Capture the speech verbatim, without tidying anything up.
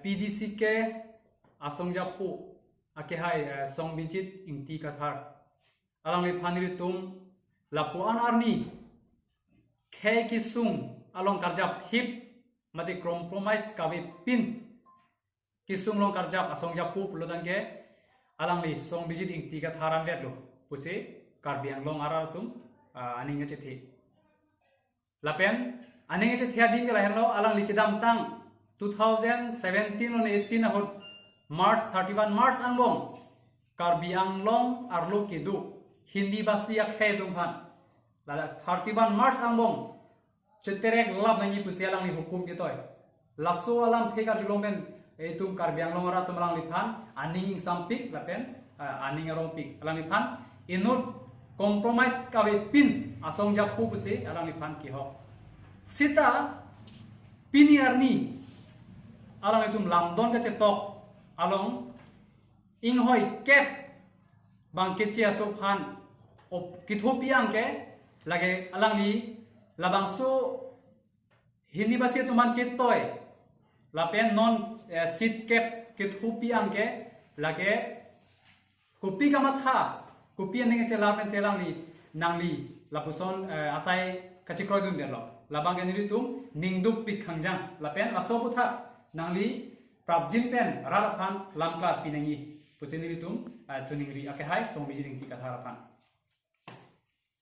P D C K asong japu akehai, eh, Songbijit Ingti Kathar, alangliphan nelitum lapu-an arni khei kesung along karjap thip mate compromise kavepin kesung along karjap asong japu pulo tangte alangli Songbijit Ingti Kathar anvetlo pusi Karbi Anglong arat atum, ah, aning kachethe. Lapen aning kachethe ading ke lahenlo, alangli kedamtang two thousand seventeen on eighteen ahut March, thirty-one March angbong Karbi Anglong arlo kedo Hindi basi akhei atum aphan, ladak thirty-one March angbong cheterek lap nangji pusi alangli hukum ketoi. Laso alamthe karjulong pen itum Karbi Anglong arat atum alangliphan aning ingsampik lapen, ah, aning arongpik. Alangliphan inut compromise kavepin asong japu pusi alangliphan kehok. Seta pini arni alanglitum lamdon kachetok along inghoi kep bang keche aso aphan op- kethopi anke lake alangli labangso Hindi basi atum aphan ketoi lapen non, eh, seat kep kethopi anke lake kopi kamatha, kopi aning chelar pensi alangli nangli lapuson, eh, asai kachekroidundetlo. Labang ke nelitum ningdukpik khangjang lapen laso aputhak nangli prapjin pen rat aphan lamklar pinangji pusi nelitum, eh, choningri akehai Songbijit Ingti Kathar aphan.